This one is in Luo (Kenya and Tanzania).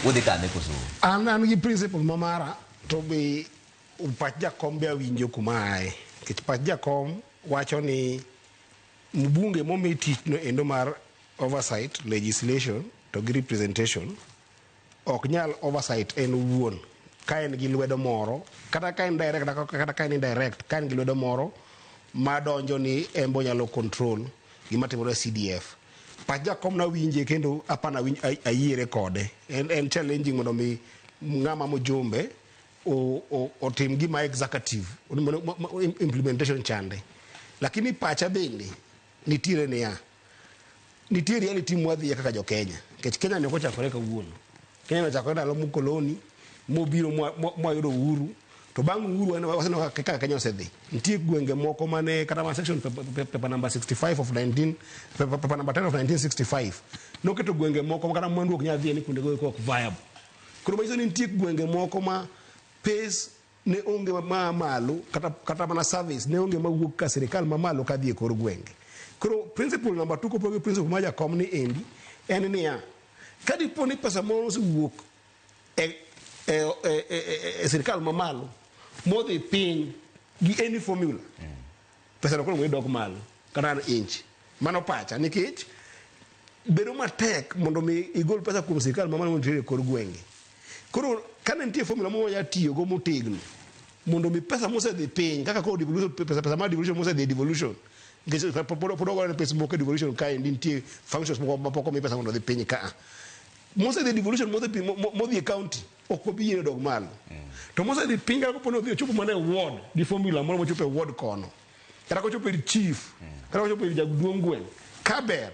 Udhi kame koso? An gi principle ma mara to be pach jakom be awinjo kuma aye. Nikech pach jakom wacho ni mbunge momi tich no endo mar oversight, legislation to gi representation ok nyal oversight en owuon ka en gi lwedo moro kata ka en direct kata ka en indirect ka en gi lwedo moro madonjo ni en bo nyalo control gima timore e CDF. Pach jakom nawinje kendo apana ayiere kode. En challenging mondo mi ng'ama mjumbe otim gima executive implementation chande. Lakini pacha bende nitiere niya, nitie reality mwadhiye kaka jo Kenya. Nikech Kenya ni ok ochakore kawuono. Kenya ni ochakore ndalo mukoloni mobiro mwayudo uhuru. To bang' uhuru waseneno kaka Kenya osedhi. Nitie gwenge moko mane kata ma section paper number 65 of 19 paper number 10 of 1965 noketo gwenge moko ma kata mwandu ok nyal dhiye ni kuonde go ok viable. Koro manyiso ni nitie gwenge moko ma pace ne onge ma malo kata mana service ne onge mawuok ka sirikal mamalo kadhi e kor gwenge. Koro principle number 2 kopog gi principle ma jakom ni endi en niya, ka dipo ni pesa moro osewuok e sirikal mamalo modhi piny gi any formula, pesa no koro dok malo kata an inch. Mano pacha nikech bedo matek mondo mi igol pesa kuom sirikal mamalo mondo iter e kor gwenge. Koro kane nitie formula moro manya tiyogo motegno mondo mi pesa mosedhi piny kaka koro devolution, pesa mar devolution mosedhi e devolution nikech pod ogore pesa moko e devolution kaendi nitie functions moko mapok omi pesa mondo odhi piny ka. Mosedhi e devolution modhi e county ok obi yie dog malo. To mosedhi piny kata kopo ni odhi ochopo mana e ward gi formula moro mochopo e ward kono. Kata kochopo ir chief, kata kochopo ir jaduong' gweng' ka ber.